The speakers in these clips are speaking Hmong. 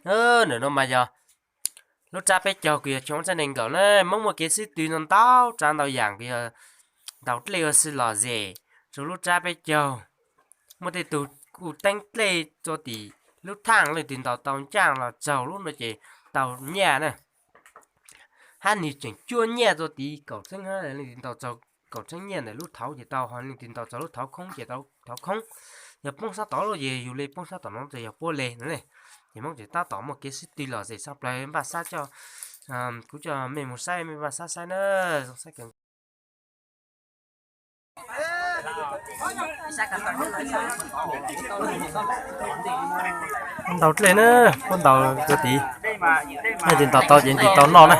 Ntawm no mas yog lub tsab peb caug kws yog xyoo ob txhiab nees nkaum na, Hmoob muaj kev sib tw ntau ntau tsav ntau yam kws yog ntaus dlej ua si lom zem rau lub tsab peb caug. Muaj tej tug kuj teeb dlej txua tim lub thaaj, leej twg ntaus tau ncaaj los tsaug lub no ces tau nyiaj na. Hab nwg tseem cuab nyiaj txua tim kaum txheeb, leej twg ntaus txaug kaum txheeb nyiaj ntawm lub thauv ces tau, ho leej twg ntaus txaug lub thauv khoob ces tau thauv khoob. Yog poob sab tod lawm ces yug le poob sab tom no ces yog puab le no ne. Ces Hmoob tseem tab tom muaj kev sib tw lom zem tshaj plaws, npaj sab coj, kuv coj mej mus saib, mej npaj sab saib na, zoo saib kawg. Ntaus dlej na, puab ntaus rau tid, leej twg ntaus tau ces leej twg tau noj na.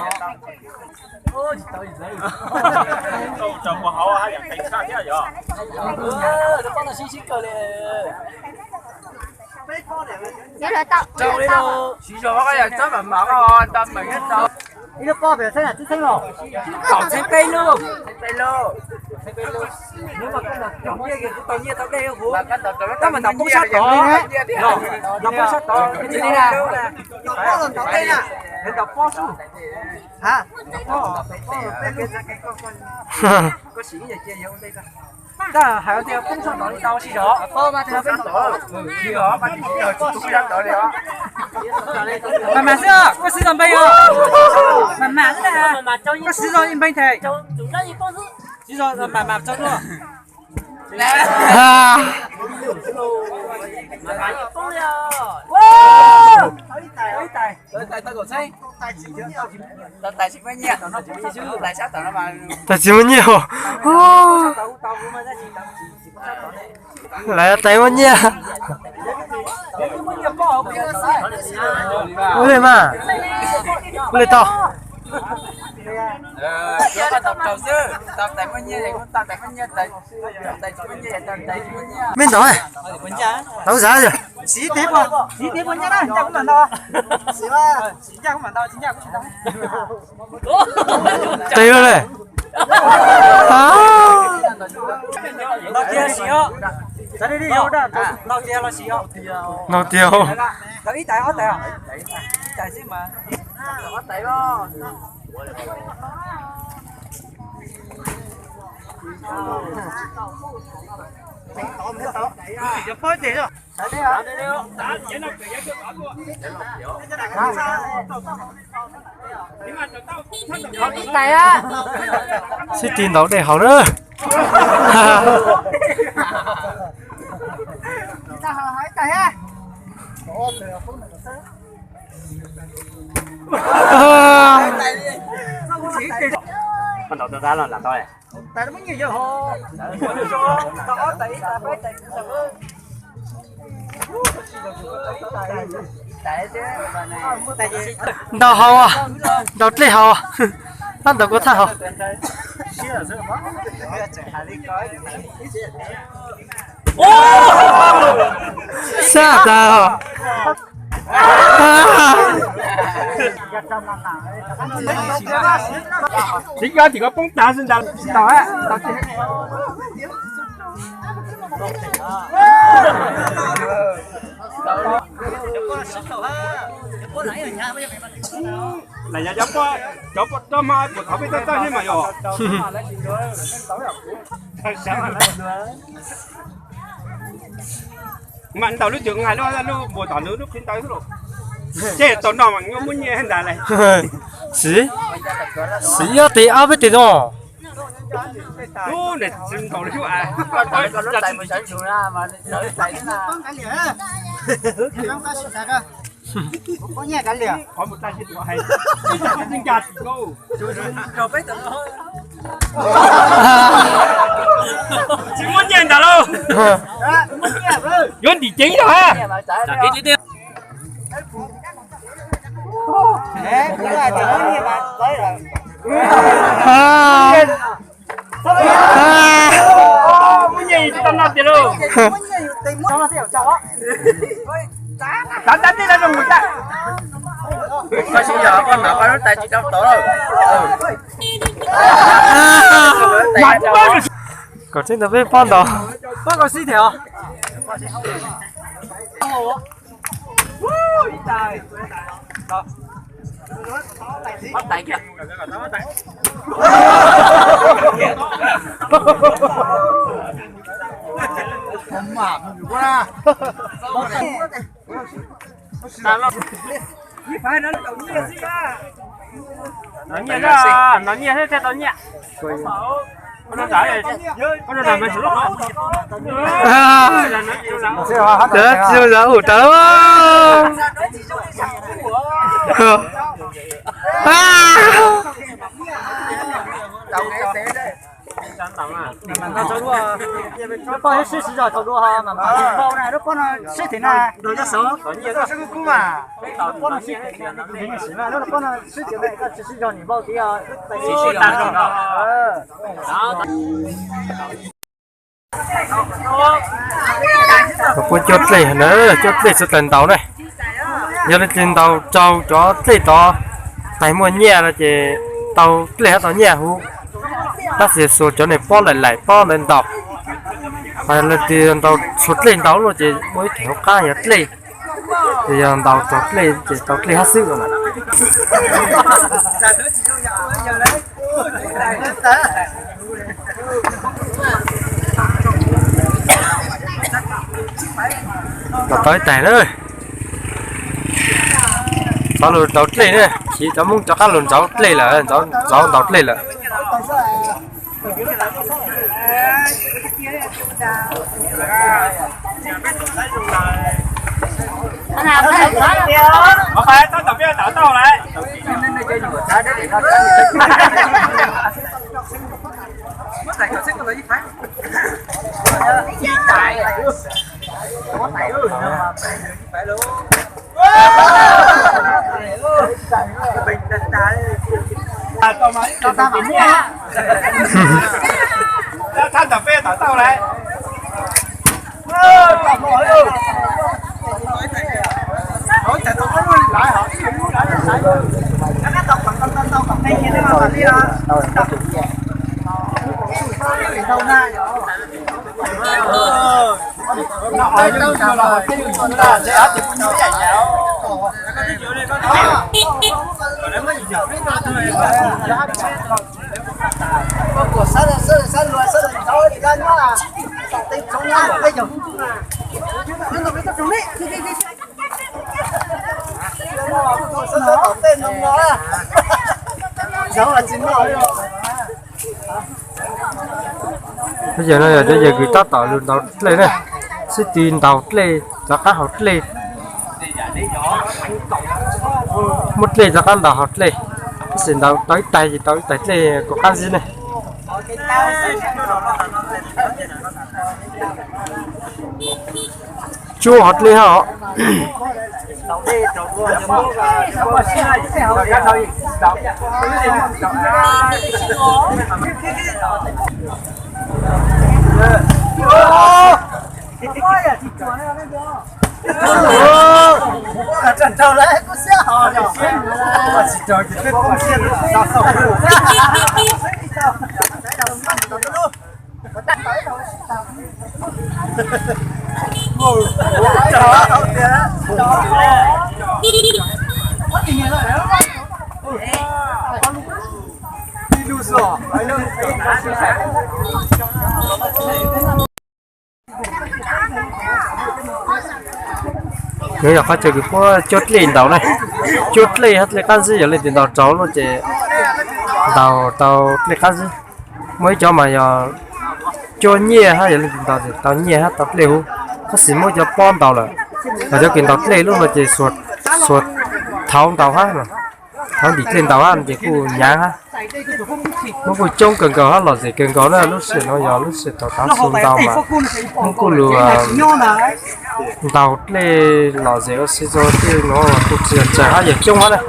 Ib lub pob pem txheeb, txheeb los? Kaum txheeb peb lub. Nws mas koj ntaus cog nyiaj, kuv tau nyiaj tau dlej huv, koj mas ntaus poob sab tod. Ntaus poob sab tod, nws ntaus pob xwb. Koj sim cia yuav ua ntej, koj hais tias poob sab tod li tau sib zog. Mas mas xwb, koj xib zog npeej os. Mas mas xwb, koj xib zog ib npeej tes. Xib zog mas mas tso dua. Tais tsis muaj nyiaj os. Lawv tais muaj nyiaj. Ua li mas, ua li tau. Mej ntaus, ntaus xav. Tes le. Ntaus tiag. Sib tw ntaus dlej haus na. Ntaus haus, ntaus dlej haus, tab ntaus kuv thaaj haus. Sab tas. Tsis nco, tsis kov poob tas xwb ntag. Lawv cov poj, cov poj rog mas puas thov peb txawj txawj thiab mas yog. Mas ntaus lub cwm nqaij lub, lub npua tom nws lub qhib ntawd xwb los. Ces tau noj mas muab nyiaj ntag lauj. Siv, siv ob tes, ob peb tes no. Lub nws tsis ntaus li. Tsis muaj nyiaj ntag lauj. Yuav ntim ceev yog. Muaj nyiaj tsis tau noj tiag lauj. Tav tab tib lawv zoo mus tag. Koj siv yog koj mam koj lub tais tsis tau tod. Kaum txheeb ntau peb pob ntau. Pob koj sib thiab os. Nov nyiaj na, nov nyiaj thiab thiaj tau nyiaj. Tsis zoo zov ua tas lawm. Poj sib sib zog tau dua ho mas poj na, lub pob no sib tim na. Poj no sib tim na, lub pob no sib tim na, koj tsis sib zog nim npauj tid. Puab cuab dlej na, cuab dlej txhua tais ntaus na. Yog leej twg ntaus raug cov dlej tod, tais muaj nyiaj no ces tau dlej hab tau nyiaj huv. Tab sis xuas cov niag pob laim laim pob ntawd ntaus. Ho leej twg ntaus txhua dlej ntaus luaj ces muaj ib tug hauv qab yog dlej, ces yog ntaus raug dlej ces tau dlej hab xwb. Los tau ib tais na. Txhob lug ntaus dlej na, chiv cov Hmoob rov qab lug ntaus dlej lawm, ntaus ntaus dlej lawm. Yog no yog cov yawg kws tab tom lug ntaus dlej na, sib tw ntaus dlej rov qab haus dlej. Muab dlej rov qab ntaus haus dlej, tab sis ntaus tau ib tais ces tau ib tais dlej kuj qab zib ne. Tsuab haus dlej hab os. Nov yog qhov chaw kws puab cuab dlej ntaus na. Cuab dlej hab dlej qab zib, yog leej twg ntaus raug luaj ces ntaus tau dlej qab zib. Muaj ib cov mas yog cuab nyiaj hab yog leej twg ntaus ces tau nyiaj hab tau dlej huv. Tab sis muab cov pob ntaus lawm, los cov kws ntaus dlej lub no ces xuas thauv ntaus hab, thauv ntim dlej ntaus hab ces kuj nyaav hab. Muab kuj coob kawg nkaus hab lom zem kawg nkaus na. Lub sij hawm no yog lub sij hawm thaum tav su ntaus mas muab kuj lug ntaus dlej lom zem ua si rua tej nuav kuj tsis yog tsawg hab yog coob hab na.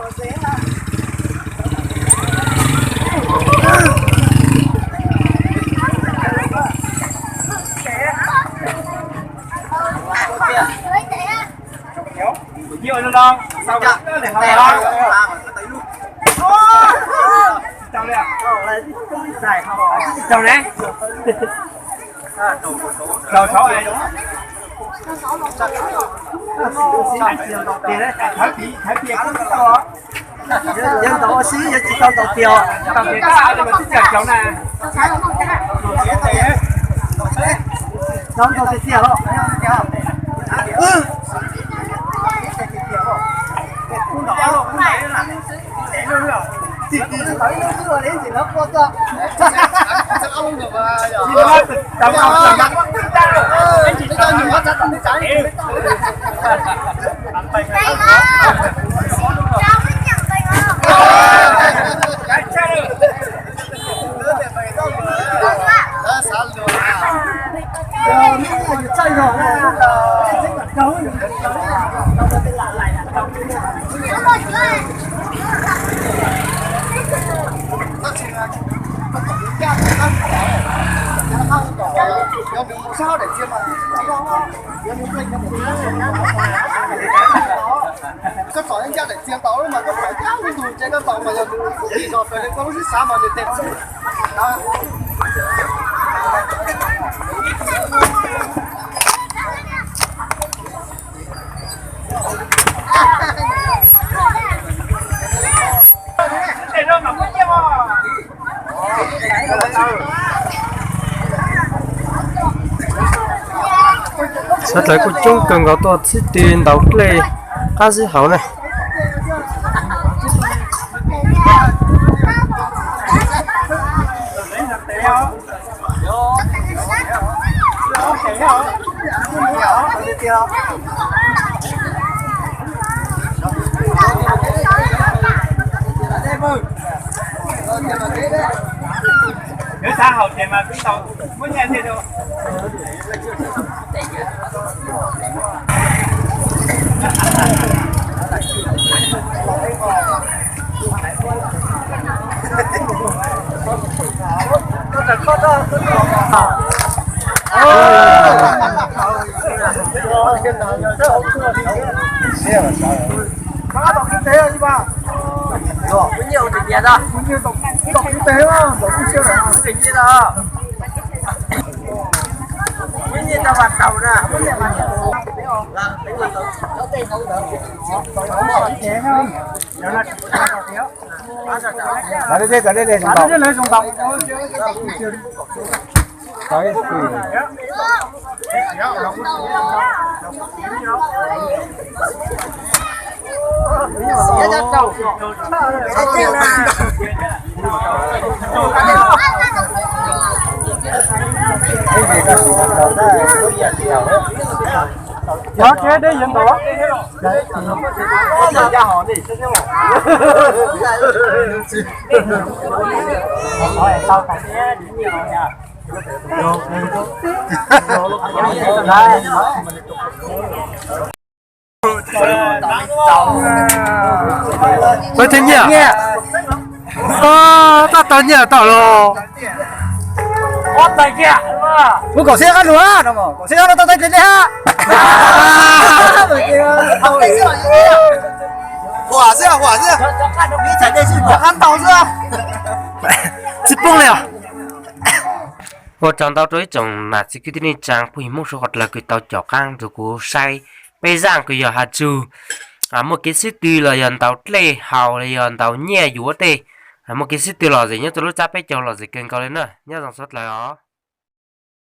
Yog ntaus ua si, yog tsis tau ntaus tiag. Ntaus ntaus tiag tiag los. Koj tsom ncaj daim txiag tau mas koj pais ncaj lub ntug ces koj tau mas yog nws tus tij zog raws li koj lub siab xav mas nws tes xwb. Sawv daws kuj coob kawg nkaus tuaj sib tw ntaus dlej qab zib hauv na. Cov tsev deb yeej ntaus. Tab tau nyiaj tau los. Mus kaum xib qab lus no, kaum xib qab no tau tau dlej hab. Huam xwb, huam xwb, qab ntau xwb. Tsis poob li os. Ua tsaug ntau rau ib tsoom nam txiv kwv tij neej tsaa phooj ywg Hmoob suav qhov dlawg kws tau caum qaab rua kuv saib peb zaaj kws yog has tsug muaj kev xib tw los yog ntaus dlej haus los yog ntaus nyiaj yuav tej, muaj kev xib tw lom zem nyob rua lub tsab peb caug lom zem kawg nkaus li na. Nyob zoo suav dlawg os.